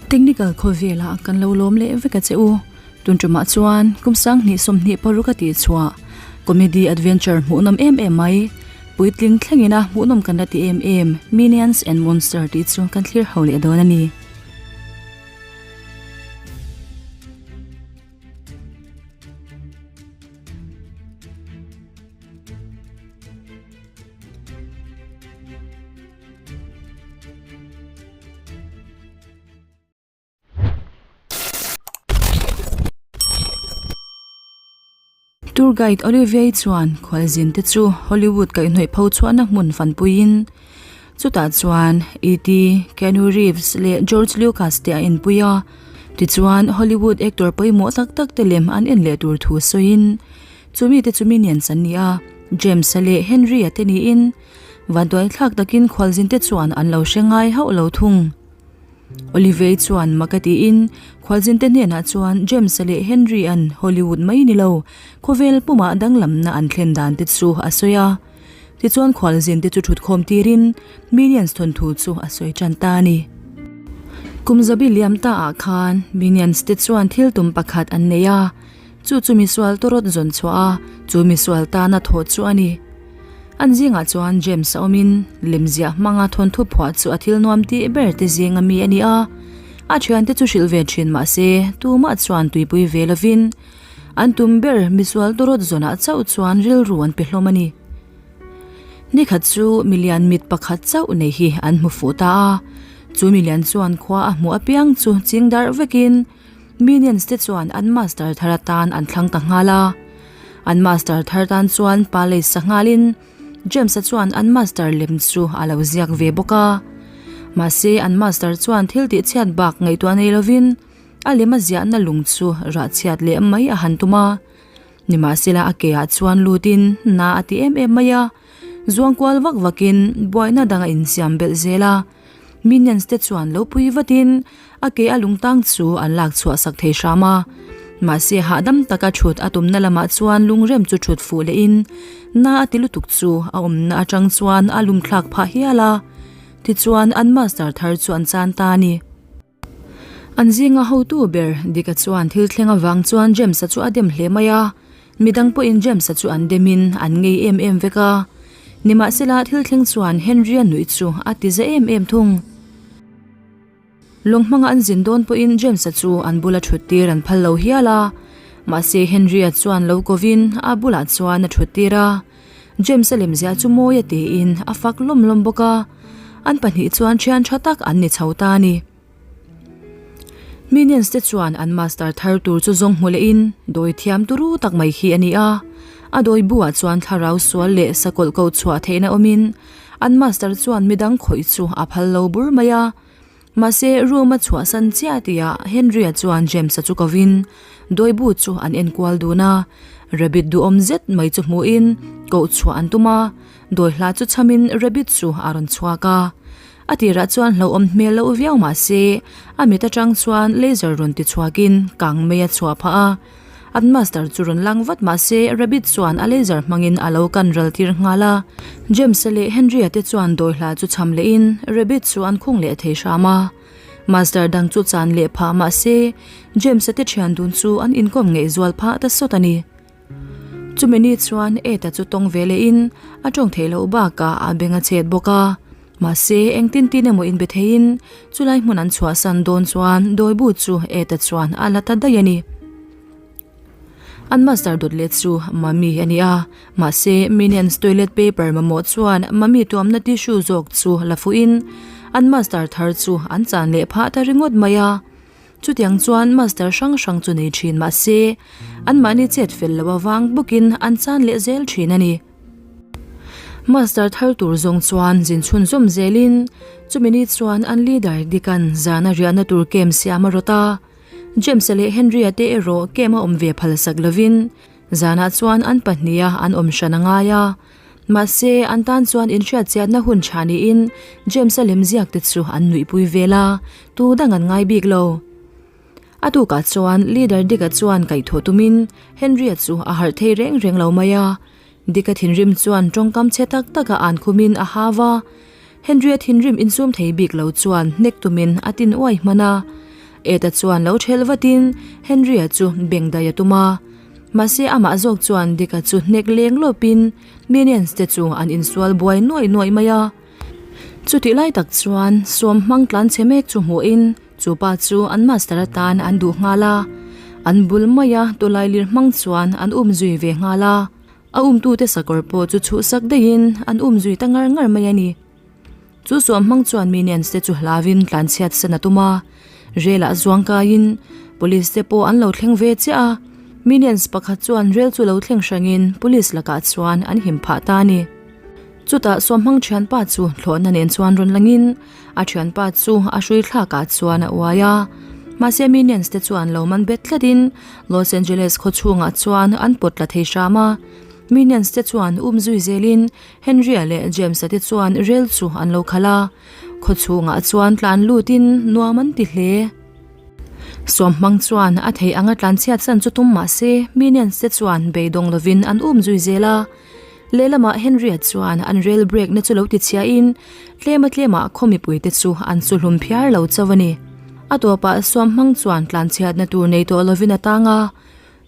Technical khawvelah kan lo lawm leh vek a che u. Tun tumah chuan kum sanghnih 26 a tih chhuah comedy adventure hmuhnawm em em mai. Puitling thlengin a hmuhnawm kan la ti em em Minions and Monster tih chu kan thlir ho leh dawn a ni. Tour guide Olivier chuan khualzin te chu Hollywood kaihhnawih pho chhuahna hmun fanpuiin chutah chuan E.T. Keanu Reeves leh George Lucas te a inpui a. Tichuan Hollywood actor pawimawh tak tak te lem an en leh tur thu sawiin chumi te chu Minions an ni a, James-a leh Henry-a te niin vanduai thlak takin khualzin te chuan an lo hre ngai hauh lo thung. Olivei chuan mak a tiin khualzinte hnenah chuan James-a leh Henry-a'n Hollywood mai ni lo, khawvel pumah danglamna an thlen dan te chu a sawi a. Tichuan khualzinte chu thutkhawm tirin Minions thawnthu chu a sawi tan ta a ni. Kum zabi liam ta ah khan Minions te chuan thil tum pakhat an nei a, chu chu misual tawrawt zawn chhuah a, chu misual tana thawh chu a ni. An zingah chuan James a awmin lemziah hmanga thawnthu phuah chu a thil nuam tih ber te zinga mi a ni a. A thiante chu hrilh ve thin mah se tumah chuan tuipui ve lovin an tum ber misual tawrawt zawnah chauh chuan rilru an pe hlawm a ni. Nikhat chu milian mit pakhat chauh nei hi an hmu fuh ta a. Chu milian chuan khua a hmuh apiang chu ching darh vekin Minions te chuan an master thar atan an thlang ta nghal a. An master thar tan chuan palace sa nghalin James-a chuan an master lem chu a lo ziak ve bawk a. Mahse an master chuan thil tih chhiat bak ngaihtuah nei lovin a lem a ziahna lung chu rah chhiat leh mai a han tum a. Nimahsela a ke ah chuan lutin na a ti em em mai a. Zuang kual vak vakin buaina dang a insiam belh zel a. Minions te chuan lo pui vatin a ke a lungtang chu an lak chhuah sak thei hram a. Mahse hahdam taka thut a tumna lamah chuan lungrem chu thut fuh lehin na a ti lutuk chu a awmna atang chuan a lum thlak phah hial a. Tichuan an master thar chu an chan ta a ni. An zinga hotu ber Dika chuan thil thleng avang chuan James-a chu a dem hle mai a. Midang pawhin James-a chu an demin an ngei em em vek a. Nimahsela thil thleng chuan Henry-a nuih chu a ti za em em thung. Lawng hmanga an zin dawn pawhin James-a chu an bula thut tir an phal lo hial a. Mahse Henry-a chuan lo kovin a bulah chuan a thut tir a. James-a lemziah chu mawi a tiin a fak lawm lawm bawk a. An pahnih chuan thian tha tak an ni chho ta a ni. Minions te chuan an master thar tur chu zawng hmu lehin dawi thiam turu tak mai hi a ni a. A dawi buah chuan thlarau sual leh sakawlh ko chhuah theihna awmin an master chuan midang khawih chu a phal lo bur mai a. Mahse room a chhuahsan chiah tihah Henry-a chuan James-a chu kovin dawi bu chu an enkual dun a. Rabbit duhawm zet mai chu hmuhin koh chhuah an tum a, dawi hla chu chhamin rabbit chu a rawn chhuak a. A tirah chuan hlauhawm hmel loh viau mah se, a mit atang chuan laser rawn ti chhuakin kang mei a chhuah phah a. An master chu rawn lang vat mah se, Rabbit chuan a laser hmangin a lo kan ral tir nghal a. James-a leh Henry-a te chuan dawihla chu cham lehin Rabbit chu an khung leh thei hram a. Master dang chu chan leh phah mah se, James-a te thian dun chu an inkawm ngeih zual phah ta sawt a ni. Chumi ni chuan Ed-a chu tawng ve lehin a tawng theih loh bakah a beng a chet bawk a. Mahse, engtin tin emaw inbe theiin chulai hmun an chhuahsan dawn chuan dawibu chu Ed-a chuan a la ta daih a ni. An master dawt let chu Mummy a ni a, mahse Minions toilet paper mamawh chuan Mummy tuamna tissue zawk chu la fuhin an master thar chu an chan leh phah ta ringawt mai a. Chutiang chuan master hrang hrang chu nei thin mah se, anmahni chet fel loh avang bawkin an chan leh zel thin a ni. Master thar tur zawng chuan zin chhunzawm zelin chumi ni chuan an leader Dick-a'n zana riahna tur camp siam a rawt a. James-a leh Henry-a te erawh camp a awm ve phalsak lovin zanah chuan an pahniha an awm hran a ngai a. Mahse, an tan chuan inhriatchiatna hun tha niin James-a lemziak te chu an nuihpui vel a, tu dang an ngai bik lo. A tukah chuan Leader Dick-a chuan kaihthawh tumin Henry-a chu a harh thei reng reng lo mai a. Dick-a thinrim chuan tawngkam chhe tak taka an khumin a hau a. Henry-a thinrim insum thei bik lo chuan hnek tumin a tin uai hman a. Ed-a chuan lo ṭhelh vatin Henry-a chu bengdai a tum a. Mahse amah zawk chuan Dick-a chu hnek leng lawpin Minions te chu an insual buai nuaih nuaih mai a. Chutih lai tak chuan suam hmang tlan chhe mek chu hmuhin chu pa chu an master atan an duh nghal a. An bul maia tawlailir hmang chuan an um zui ve nghal a. A umtute sakawr pawh chu chhuhsak daihin an um zui ta ngar ngar mai a ni. Chu suam hmang chuan Minions te chu hlauin tlanchhiat san a tum a, rel ah zuang kaiin Police te pawh an lo thleng ve chiah a, Minions pakhat chuan rel chu lo thleng hrangin Police lakah chuan an him phah ta a ni. Chutah suam hmang thianpa chu thlawhna nen chuan rawn langin a thianpa chu a hrui thlak ah chuan a uai a, mahse Minions te chuan lo man bet tlatin Los Angeles khaw chhungah chuan an pawt tla thei hram a, Minions te chuan um zui zelin Henry-a leh James-a te chuan rel chu an lo khalh a, khaw chhungah chuan tlan lutin nuam an ti hle. Suam hmang chuan a thei anga tlan chhiat san chu tum mah se Minions te chuan beidawng lovin an um zui zel a. Lehlamah Henry-a chuan an rel brake na chu lo ti chhiahin tlema tlemah khaw mipui te chu an su hlum phiar lo chauh a ni. A tawpah suam hmang chuan tlan chhiatna tur nei tawh lovin a tang a.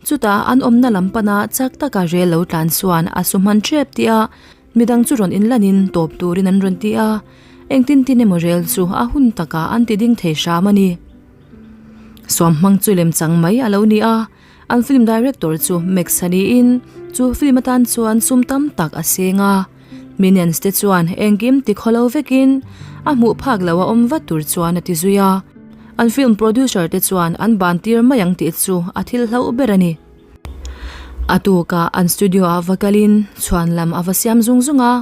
Chutah an awmna lam pana chak taka rel lo tlan chuan a su hman tep tih a, midang chu rawn inlanin tawp turin an rawn ti a, engtin tin emaw rel chu a hun takah an ti ding thei hram a ni. Suam hmang chu lem chang mai a lo ni a, an film director chu Max a niin chu film atan chuan sum tam tak a seng a, Minions te chuan engkim ti khawlo vekin a hmuh phak lo a awm vat tur chuan a ti zui a. An film producer te chuan an ban tir mai ang tih chu a thil hlauh ber a ni. A tukah an studio ah va kalin chhuan lam a va siam zung zung a,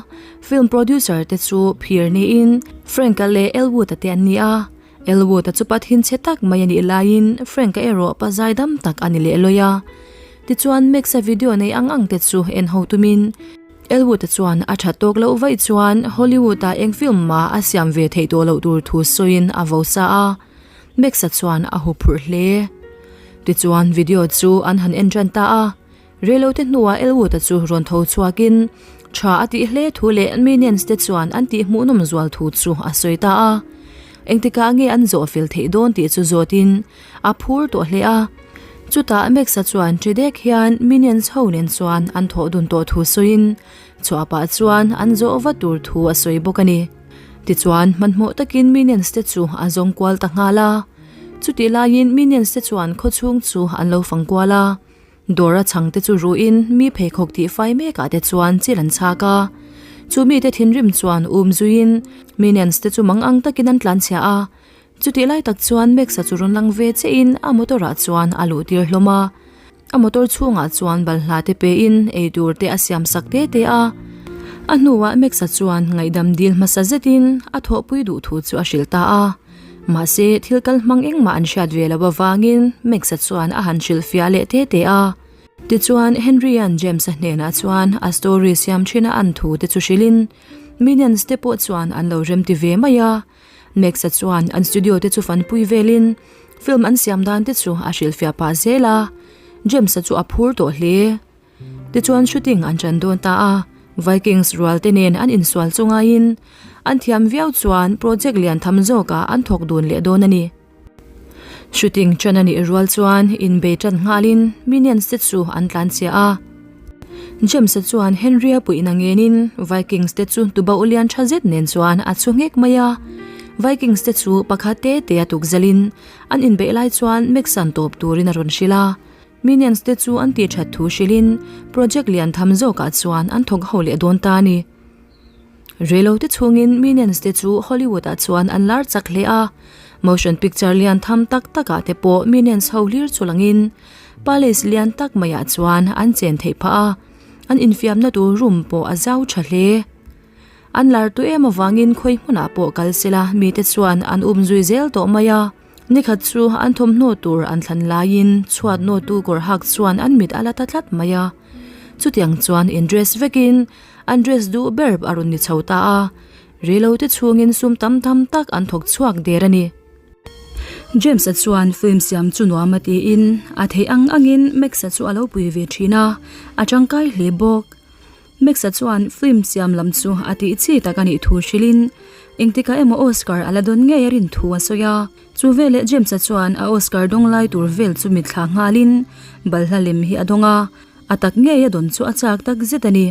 film producer te chu phir niin Frank-a leh Elwood-a te an ni a. Elwood-a chu pathin chhe tak mai a nih laiin Frank-a erawh pa zaidam tak a ni leh lawi a. Tichuan Max-a video nei ang ang te chu en ho tumin Elwood-a chuan a tha tawk loh vaih chuan Hollywood-ah eng film mah a siam ve theih tawh loh tur thu sawiin a vo sa a, Max-a chuan a huphurh hle. Tichuan video chu an han en tan ta a, reilote hnuah Elwood-a chu rawn tho chhuakin tha a tih hle thu leh Minions te chuan an tih hmuhnawm zual thu chu a sawi ta a. Engtikah nge an zawh fel theih dawn tih chu zawtin a phur tawh hle a. Chutah Max-a chuan ṭi dek hian Minions ho nen chuan an thawh dun tawh thu sawiin chhuah pah chuan an zawh va tur thu a sawi bawk a ni. Tichuan hmanhmawh takin Minions te chu a zawng kual ta nghal a. Chutih laiin Minions te chuan khawchhung chu an lo fang kual a. Dawr a chhang te chu ruhin mi pheikhawk tih fai mek ah te chuan chil an chhak a. Chu mite thinrim chuan um zuiin Minions te chu mang ang takin an tlanchhia a. Chutih lai tak chuan Max-a chu rawn lang ve chiahin a motor ah chuan a luh tir hlawm a. A motor chhungah chuan balhla te pein eitur te a siam sak te te a. A hnuah Max-a chuan ngaihdam dil hmasa zetin a thawhpui duh thu chu a hrilh ta a. Mahse thil kal hmang engmah an hriat ve loh avangin Max-a chuan a han hrilh fiah leh te te a. Tichuan Henry-a'n James-a hnenah chuan a story siam thina an thu te chu hrilhin Minions te pawh chuan an lo remti ve mai a. Max-a chuan an studio te chu fanpui velin film an siam dan te chu a hrilhfiah pah zel a, James-a chu a phur tawh hle. Tichuan shooting an ṭan dawn ta a, Vikings rual te nen an insual chu ngaiin an thiam viau chuan project lian tham zawkah an thawk dun leh dawn a ni. Shooting ṭan a nih rual chuan inbei ṭan nghalin Minions te chu an tlan chiah a. James-a chuan Henry-a puihna ngenin Vikings te chu tuboh lian ṭha zet nen chuan a chhu nghek mai a. Vikings te chu pakhat te te a tukzalin an inbeih lai chuan Max-a'n tawp turin a rawn hrilh a. Minions te chu an tih ṭhat thu hrilhin project lian tham zawkah chuan an thawk ho leh dawn ta a ni. Reilote chhungin Minions te chu Hollywood ah chuan an lar chak hle a, motion picture lian tham tak tak ah te pawh Minions ho hlir chu langin palace lian tak mai ah chuan an chen theih phah a, an infiamna tur room pawh a zau tha hle. An lar tu em avangin khawi hmunah pawh kal sela mite chuan an um zui zel tawh mai a, nikhat chu an thawmhnaw tur an thlan laiin chhuat nawtu kawr hak chuan an mit a la ta tlat mai a, chutiang chuan in dress vekin An dress duh ber a rawn ni chho ta a, reilote chhungin sum tam tham tak an thawk chhuak der a ni. James-a chuan film siam chu nuam a tiin a theih ang angin Max-a chu a lo pui ve thin a, a tangkai hle bawk. Max-a chuan film siam lam chu a tih chi tak a nih thu hrilhin. Engtikah emaw Oscar a la dawn ngei a rin thu a sawi a. Chu veleh James-a chuan a Oscar dawng lai tur vel chu mitthla nghalin balhla lem hi a dawng a, a tak ngei a dawn chu a chak tak zet a ni.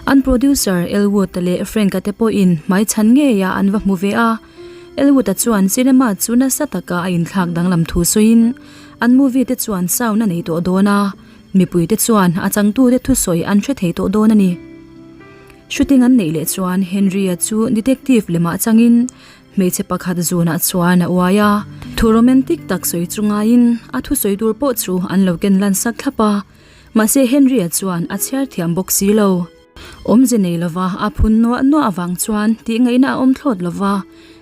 An producer Elwood-a leh Frank-a te pawhin hmaichhan ngeia an va hmu ve a. Elwood-a chuan cinema chu nasa taka a inthlak danglam thu sawiin an movie te chuan sound a nei tawh dawn a, mipuite chuan a changtute thusawi an hre thei tawh dawn a ni. Shooting an neih leh chuan Henry-a chu detective lemah changin hmeichhe pakhat zunah chuan a uai a, thu romantic tak sawi chu ngaiin a thusawi tur pawh chu an lo ken lansak thlap a. Mahse Henry-a chuan a chhiar thiam bawk si lo. Awmze nei lova a phun nuah nuah avang chuan tih ngaihna a awm thlawt lova,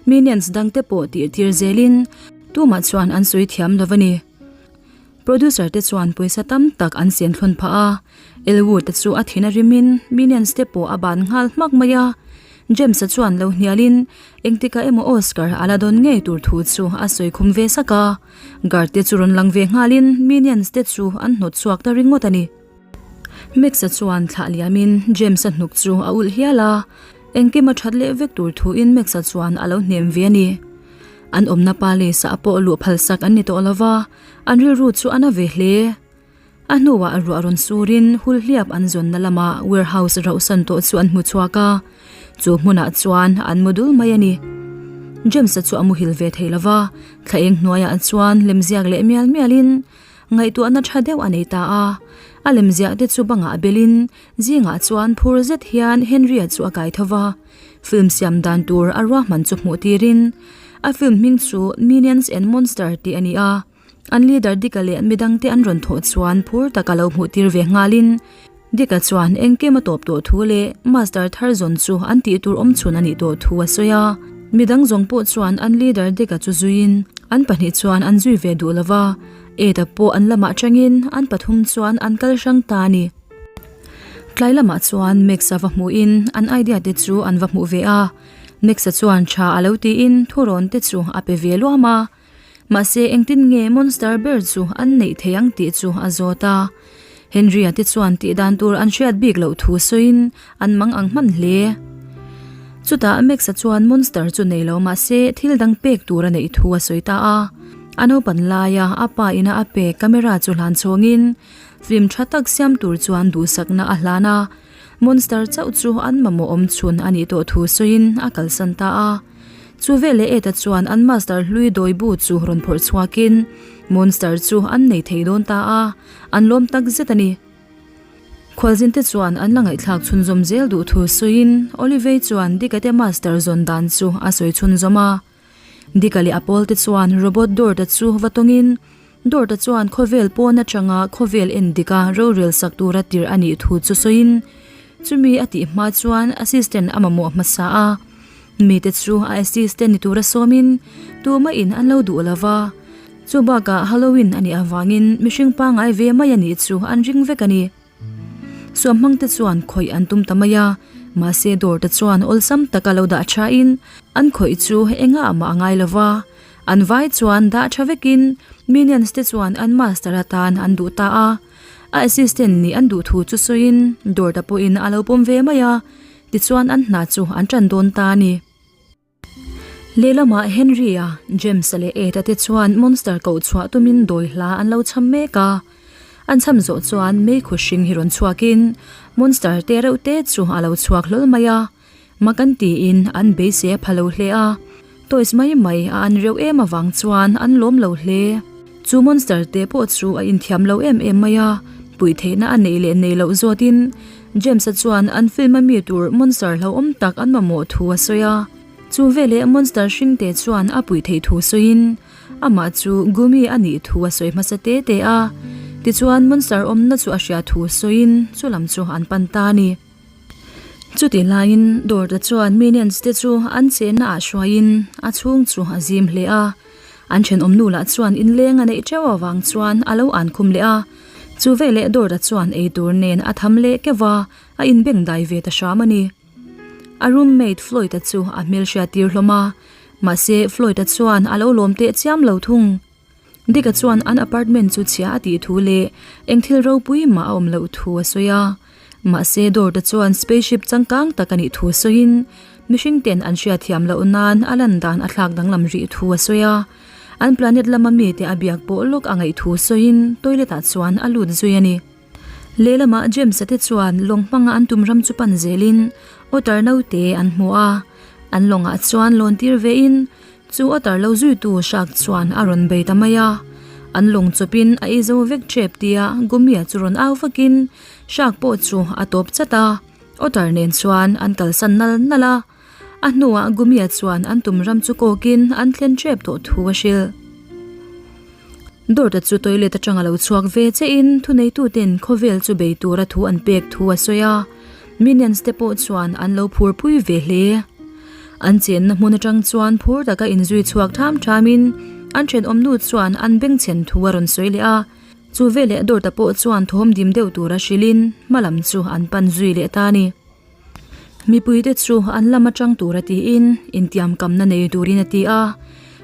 Minions dangte pawh tih tir zelin tumah chuan an sawi thiam lo a ni. Producer te chuan pawisa tam tak an sen thlawn phah a, Elwood-a chu a thin a rimin Minions te pawh a ban nghal hmak mai a. James-a chuan lo hnialin engtikah emaw Oscar a la dawn ngei tur thu chu a sawi khum ve sak a. Guard te chu rawn lang ve nghalin Minions te chu an hnawt chhuak ta ringawt a ni. Max-a chuan thlah liamin James-a hnuk chu a ulh hial a, engkim a that leh vek tur thuin Max-a chuan a lo hnem ve a ni. An awmna palace ah pawh luh phalsak an ni tawh lova, an rilru chu a na ve hle. A hnuah ruah rawn surin hulhliap an zawnna lama warehouse rauhsan tawh chu an hmu chhuak a, chu hmunah chuan an mu dul mai a ni. James-a chu a muhil ve thei lo va, thla eng hnuaiah chuan lemziak leh mial mialin ngaihtuahna tha deuh a nei ta a. A lemziah te chu bangah belin zingah chuan phur zet hian Henry-a chu a kai tho va, film siam dan tur a ruahman chu hmuh tirin a film hming chu Minions and Monster tih a ni a. An leader Dika leh midangte an rawn thawh chuan phur taka lo hmuh tir ve nghalin Dika chuan engkim a tawp tawh thu leh Master thar zawn chu an tih tur awm chhun a nih tawh thu a sawi a. Midang zawng pawh chuan an leader Dika chu zuiin an pahnih chuan an zui ve duh lova, Ed-a pawh an lamah tangin an pathum chuan an kal hrang ta a ni. Tlai lamah chuan Max-a va hmuhin an idea te chu an va hmuh ve a, Max-a chuan tha a lo tiin thurawn te chu a pe ve luam a. Mahse engtin nge monster ber chu an neih thei ang tih chu a zawt a. Henry-a te chuan tih dan tur an hriat bik loh thu sawiin an mang ang hman hle. Chutah Max-a chuan monster chu nei lo mahse thil dang pek tur a neih thu a sawi ta a. A naupan laia a pa ina a pek camera chu hlan chhawngin film tha tak siam tur chuan duhsakna a hlan a. Monster chauh chu an mamawh awm chhun a nih tawh thu sawiin a kalsan ta a. Chu veleh Ed-a chuan an master hlui dawi bu chu rawn phawrh chhuakin monster chu an nei thei dawn ta a, an lawm tak zet a ni. Khualzinte chuan an la ngaihthlak chhunzawm zel duh thu sawiin Olivey chuan Dick-a te master zawn dan chu a sawi chhunzawm a. Dick-a leh a pawlte chuan robot Dort-a chu va tawngin Dort-a chuan khawvel pawn atanga khawvel en dika rorel sak tura tirh a nih thu chu sawiin chumi a tih hma chuan assistant a mamawh hmasa a. Mite chu a assistant ni tura sawmin tumahin an lo duh lo va, chu bakah Halloween a nih avangin mihring pangngai ve mai a nih chu an ring vek a ni. Suamhmangte chuan khawih an tum ta mai a, mahse dawrte chuan awlsam taka lo dah thain an khawih chu engah mah a ngai lo va, an vai chuan dah tha vekin Minions te chuan an master atan an duh ta a, a assistant nih an duh thu chu sawiin dawrte pawhin a lo pawm ve mai a. Tichuan an hna chu an ṭan dawn ta a ni. Lehlamah Henry-a, James-a leh Ed-a te chuan monster koh chhuah tumin dawi hla an lo chham mek a. An chham zawh chuan meikhu hring hi rawn chhuakin monster te reuh te chu a lo chhuak hlawl mai a. Mak an tiin an beisei a pha lo hle a. Toys mai mai a an reuh em avang chuan an lawm lo hle. Chu monster te pawh chu a inthiam lo em em mai a, puih theihna a neih leh nei loh zawtin James-a chuan an film a mi tur monster hlauhawm tak an mamawh thu a sawi a. Chu veleh monster hring te chuan a puih theih thu sawiin amah chu Gummy a nih thu a sawi hmasa te te a. Tichuan monster awmna chu a hria thu sawiin chu lam chu an pan ta a ni. Chutih laiin Dawrta chuan Minions te chu an chenna ah hruaiin a chhung chu a zim hle a. An thenawm nu lah chuan inleng a neih teuh avang chuan a lo an khum leh a. Chu veleh Dawrta chuan eitur nen a tham leh keuh a, a inbeng dai ve ta hram a ni. A roommate Floyd-a chu a hmelhriat tir hlawm a, mahse Floyd-a chuan a lo lawm teh chiam lo thung. Dick-a chuan an apartment chu chhia a tih thu leh eng thil ropui mah a awm loh thu a sawi a. Mahse Dawrta chuan spaceship changkang tak a nih thu sawiin. Mihring ten an hriatthiam loh nan a lan dan a thlak danglam rih thu a sawi a. An planet lama mite a biak pawh lawk a ngaih thu sawiin toilet ah chuan a lut zui a ni. Lehlamah James-a te chuan lawng hmanga an tum ram chu pan zelin otter naute an hmu a. An lawngah chuan lawn tir vein chu otter lo zuitu hrak chuan a rawn bei ta mai a. An lawng chawpin a ei zo vek tep tia Gumia chu rawn au vakin hrak pawh chu a tawp chat a. Otter nen chuan an kalsan nal nal a. A hnuah Gumia chuan an tum ram chu kawkin an thlen tep tawh thu a hrilh. Dawrta chu toilet atanga lo chhuak ve chein thuneituten khawvel chu bei tura thu an pek thu a sawi a, Minions te pawh chuan an lo phurpui ve hle. An chenna hmun atang chuan phur taka inzui chhuak tham thamin an thenawmnu chuan an bengchhen thu a rawn sawi leh a, chu veleh Dawrta pawh chuan thawm dim deuh tura hrilhin hmalam chu an pan zui leh ta a ni. Mipuite chu an lam atang tura tiin intiamkamna nei turin a ti a,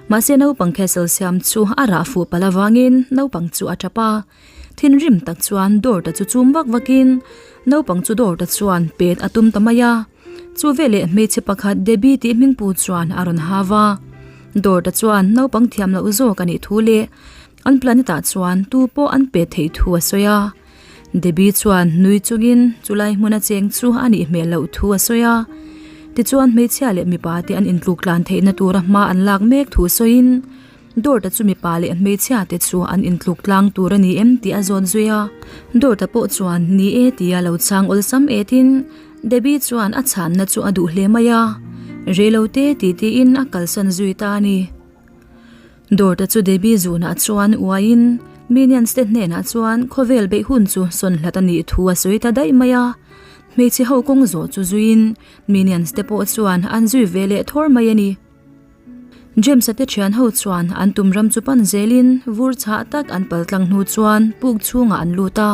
mahse naupang castle siam chu a rah fuh palh avangin naupang chu a tap a. Thinrim tak chuan dawrta chu chum vak vakin naupang chu dawrta chuan pet a tum ta mai a. Chu veleh hmeichhe pakhat Debbie tih hmingpu chuan a rawn hau a. Dawrta chuan naupang thiam loh zawk a nih thu leh an planet ah chuan tu pawh an pet theih thu a sawi a. Debbie chuan nui chungin chulai hmuna cheng chu a nih hmel loh thu a sawi a. Tichuan hmeichhia leh mipa te an intluk tlan theihna tura hma an lak mek thu sawiin Dawrta chu mipa leh hmeichhia te chu an intluk tlang tur a ni em tih a zawt zui a. Dawrta pawh chuan ni e tia lo chhang awlsam etin Debbie chuan a chhanna chu a duh hle mai a. Reilote ti tiin a kalsan zui ta a ni. Dawrta chu Debbie zunah chuan uaiin Minions te hnenah chuan khawvel beih hun chu sawn hlat a nih thu a sawi ta daih mai a. Hmeichhe ho kawng zawh chu zuiin Minions te pawh chuan an zui ve leh thawr mai a ni. James-a te thian ho chuan an tum ram chu pan zelin vur chhah tak an pal tlang hnu chuan puk chhungah an lut a.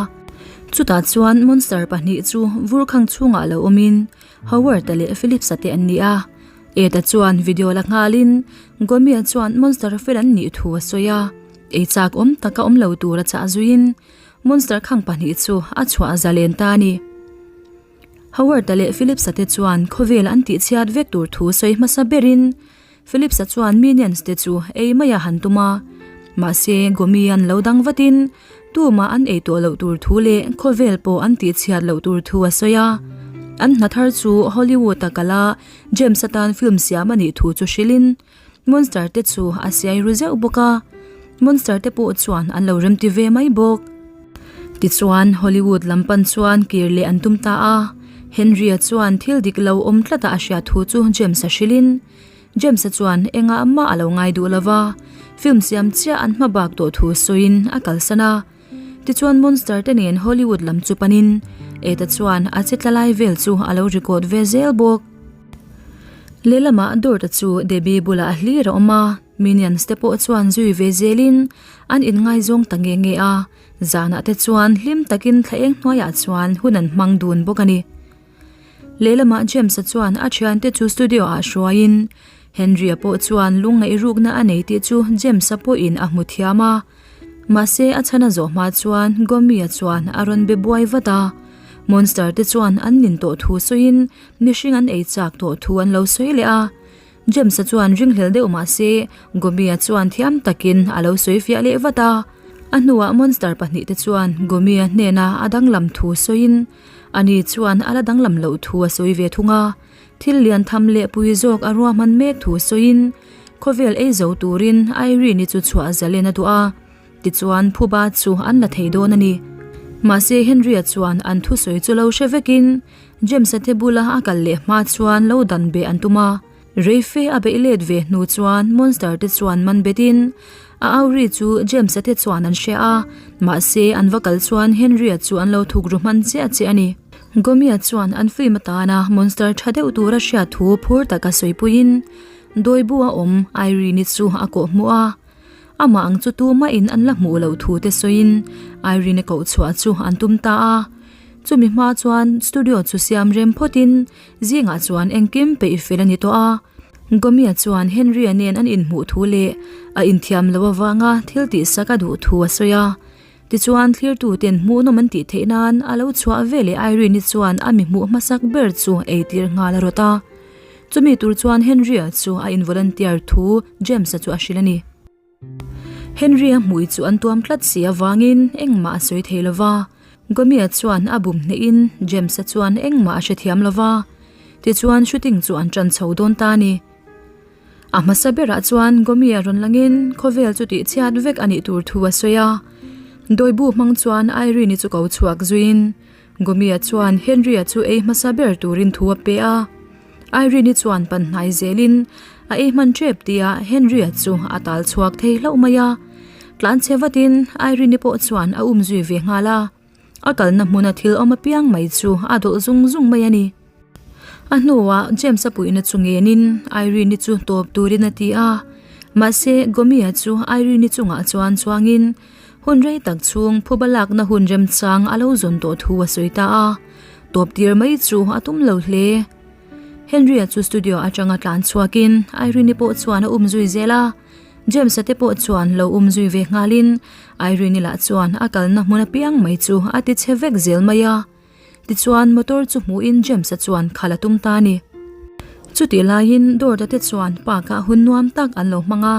Chutah chuan monster pahnih chu vur khang chhungah lo awmin Howard-a leh Phillips-a te an ni a. Ed-a chuan video la nghalin Gomia chuan monster fel an nih thu a sawi a. Ei chak awm taka awm lo tura chah zuiin monster khang pahnih chu a chhuah zalen ta a ni. Howard-a leh Phillips-a te chuan khawvel an tihchhiat vek tur thu sawi hmasa berin Phillips-a chuan Minions te chu ei mai a han tum a. Mahse Gomi-a'n lo dang vatin tumah an ei tawh loh tur thu leh khawvel pawh an tihchhiat loh tur thu a sawi a. An hna thar chu Hollywood-a kal a, James-a tan film siam a nih thu chu hrilhin Monster te chu a siai ru zeuh bawk a. Monster te pawh chuan an lo remti ve mai bawk. Tichuan Hollywood lam pan chuan kir leh an tum ta a. Henry-a chuan thil dik lo awm tlata a hriat thu chu James-a hrilhin James-a chuan engah mah a lo ngai duh lo va, film siam chiah an hma bak tawh thu sawiin a kalsan a. Tichuan Monster te nen Hollywood lam chu panin Ed-a chuan a che tla lai vel chu a lo record ve zel bawk. Lehlamah Dort-a chu Debbie bulah a hlir a awm a, Minions te pawh chuan zui ve zelin an inngaizawng ta nge nge a, zanah te chuan hlim takin thla eng hnuaiah chuan hun an hmang dun bawk a ni. Lehlamah James-a chuan a thiante chu studio-ah hruaiin Henry-a pawh chuan lungngaih rukna a nei tih chu James-a pawhin a hmu thiam a. Mahse a chhan a zawh hma chuan Gommi-a chuan a rawn be buai vat a. Monster te chuan an nin tawh thu sawiin mihring an ei chak tawh thu an lo sawi leh a. James-a chuan ringhlel deuh mah se Gommi-a chuan thiam takin a lo sawi fiah leh vat a. A hnuah monster pahnihte chuan Gommi-a hnena a danglam thu sawiin Ani chuan a la danglam loh thu a sawi ve thung a, thil lian tham leh pui zawk a ruahman mek thu sawiin khawvel ei zo turin Irene-i chu chhuah zalen a duh a, tichuan phuba chu an la thei dawn a ni. Mahse Henry-a chuan an thusawi chu lo hre vekin James-a te bula a kal leh hma chuan lo dan beh an tum a. Reife a beih let ve hnu chuan monster te chuan man bet in a au ri chu James a te chuan an hria a, mahse an va kal chuan Henry a chu an lo thuk ru hman chiah chiah a ni. Gomia chuan an film atana monster tha deuh tura hriat thu phur taka sawipuiin Dawibu a awm Irene-i chu a kawh hmuh a, amah ang chu tumahin an la hmuh loh thu te sawiin Irene-i koh chhuah chu an tum ta a. Chumi hma chuan studio chu siam rem phawtin Zingah chuan engkim peih fel a ni tawh a, Gomia chuan Henry-a nen an inhmuh thu leh a inthiam loh avanga thil tihsak a duh thu a sawi a. Tichuan thlirtuten hmuhnawm an tih theih nan a lo chhuah veleh Irene-i chuan a mi hmuh hmasak ber chu eitir nghal a rawt a. Chumi tur chuan Henry-a chu a in-volunteer thu James-a chu a hrilh a ni. Henry-a hmui chu an tuam tlat si avangin engmah a sawi thei lo va. Gomia chuan a bum hnehin James-a chuan engmah a hrethiam lo va. Tichuan shooting chu an ṭan chho dawn ta a ni. A hmasa berah chuan Gomia rawn langin khawvel chu tihchhiat vek a nih tur thu a sawi a. Dawibu hmang chuan Irene-i chu ko chhuak zuiin Gomia chuan Henry-a chu ei hmasa ber turin thu a pe a. Irene-i chuan pan hnai zelin a ei hman tep tia Henry-a chu a tal chhuak thei hlauh mai a. Tlan chhe vatin Irene-i pawh chuan a um zui ve nghal a. A kalna hmuna thil awm apiang mai chu a dawlh zung zung mai a ni. A hnuah James-a puihna chu ngenin Irene-i chu tawp turin a ti a. Mahse, Gomia chu Irene-i chungah chuan chuangin hun rei tak chhung phuba lakna hun remchang a lo zawn tawh thu a sawi ta a. Tawp tir mai chu a tum lo hle. Henry-a chu studio atanga tlan chhuakin Irene-i pawh chuan a um zui zel a. James-a te pawh chuan lo um zui ve nghalin Irene-i lah chuan a kalna hmun apiang mai chu a ti chhe vek zel mai a. Tichuan motor chu hmuhin James-a chuan khalh a tum ta a ni. Chutih laiin Dorda te chuan park-ah hun nuam tak an lo hmang a.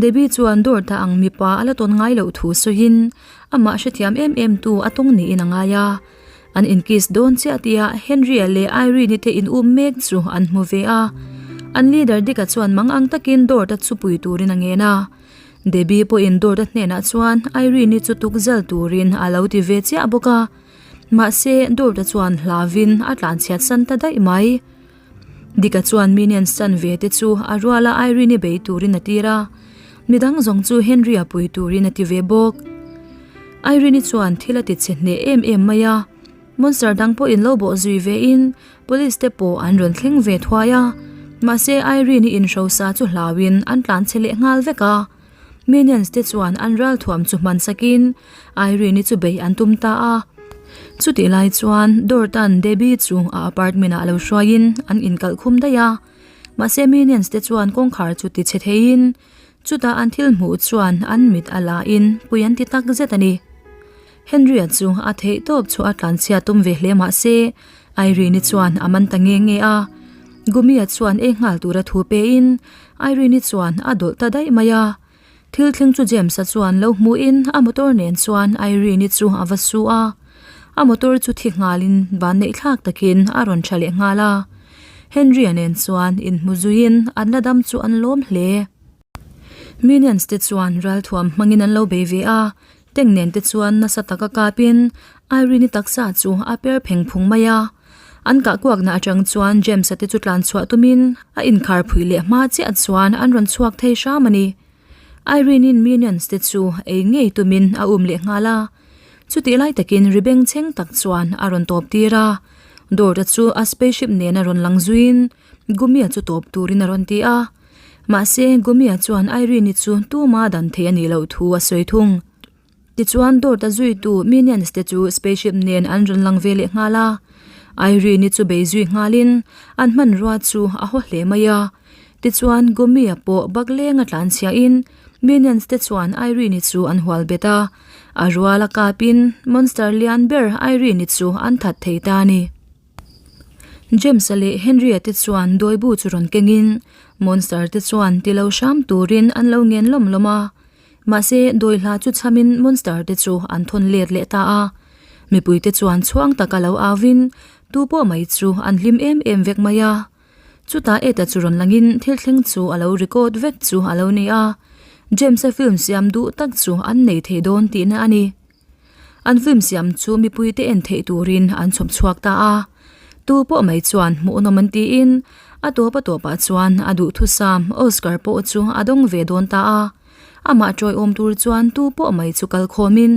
Debbie chuan Dorda ang mipa a la tawn ngai loh thu sawiin amah hrethiam em em tu a tawng niin a ngai a. An inkiss dawn chiah tia Henry-a leh Irene-i te in um mek chu an hmu ve a. An leader Dick-a chuan mang ang takin Dorda chu pui turin a ngen a. Debbie pawhin Dorda hnenah chuan Irene-i chu tukzal turin a lo ti ve chiah bawk a. Mahse, Dorda chuan hlavin a tlanchhiat san ta daih mai. Dika chuan Minions chan ve te chu a ruala Irene-i bei turin a tir a, midang zawng chu Henry-a pui turin a ti ve bawk. Irene-i chuan thil a ti chhe hneh em em mai a, monster dang pawhin lo bawh zui vein police te pawh an rawn thleng ve thuai a, mahse Irene-i inhrosa chu hlauin an tlan chhe leh nghal vek a. Minions te chuan an ralthuam chu hman sakin Irene-i chu bei an tum ta a. Chutih lai chuan Dortan Debbie chu a apartment ah lo hruaiin an inkalh khum daih a. Mahse Minions te chuan kawngkhar chu ti chhe theiin chutah an thil hmuh chuan an mit a la in pui an ti tak zet a ni. Henry-a chu a theih tawp chu a tlanchhia tum ve hle mahse Irene-i chuan a man ta nge nge a. Gumi-a chuan ei nghal tura thu pein Irene-i chuan a dawlh ta daih mai a. Thil thleng chu James-a chuan lo hmuhin a motor nen chuan Irene-i chu a va su a. A motor chu thi nghalin van neih thlak takin a rawn tha leh nghal a. Henry-a nen chuan inhmu zuiin an la dam chu an lawm hle. Minions te chuan ralthuam hmangin an lo bei ve a, Tank nen te chuan nasa taka kapin Irene-i taksa chu a per pheng phung mai a. An kah kuakna atang chuan James-a te chu tlan chhuah tumin a inkhar phui leh hma chiah chuan an rawn chhuak thei hram a ni. Irene-in Minions te chu ei ngei tumin a um leh nghal a. Chutih lai takin ri bengchheng tak chuan a rawn tawp tir a. Dawrta chu a spaceship nena rawn lang zuiin Gumia chu tawp turin a rawn ti a. Mahse, Gumia chuan Irene-i chu tuma dan thei a nih loh thu a sawi thung. Tichuan, Dort-a zuitu Minions te chu spaceship nen an rawn lang ve leh nghal a. Irene-i chu bei zui nghalin an hmanrua chu a haw hle mai a. Tichuan, Gumia pawh baklenga tlanchhiahin Minions te chuan Irene-i chu an hual bet a. A rual a kapin monster lian ber Irene-i chu an that thei ta a ni. James-a leh Henry-a te chuan dawibu chu rawn kengin monster te chuan ti lo hram turin an lo ngen lawm lawm a. Mahse, dawi hla chu chhamin monster te chu an thawn let leh ta a. Mipui te chuan chhuang taka lo auvin tu pawh mai chu an hlim em em vek mai a. Chutah Ed-a chu rawn langin thil thleng chu a lo record vek chu a lo ni a. James-a film siam duh tak chu an nei thei dawn tihna a ni. An film siam chu mipuite en theih turin an chhawp chhuak ta a, tu pawh mai chuan hmuhnawm an tiin a tawp a tawpah chuan a duhthusam Oscar pawh chu a dawng ve dawn ta a. Amah tawiawm tur chuan tu pawh mai chu kal khawmin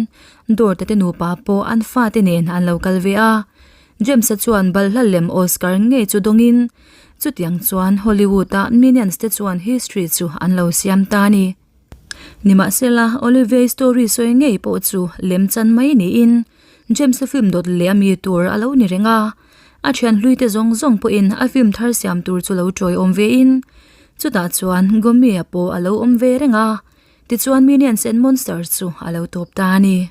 Dorte te nupa pawh an fate nen an lo kal ve a. James-a chuan balhla lem Oscar ngei chu dawngin chutiang chuan Hollywood-a Minions te chuan history chu an lo siam ta a ni. Nimahsela, Olivier story sawi ngei pawh chu lem chan mai niin James-a film dawt leh a mi tur a lo ni reng a. A thian hlui te zawng zawng pawhin a film thar siam tur chu lo tawiawm vein chutah chuan Gomie-a pawh a lo awm ve reng a. Tichuan Minions and Monsters chu a lo tawp ta a ni.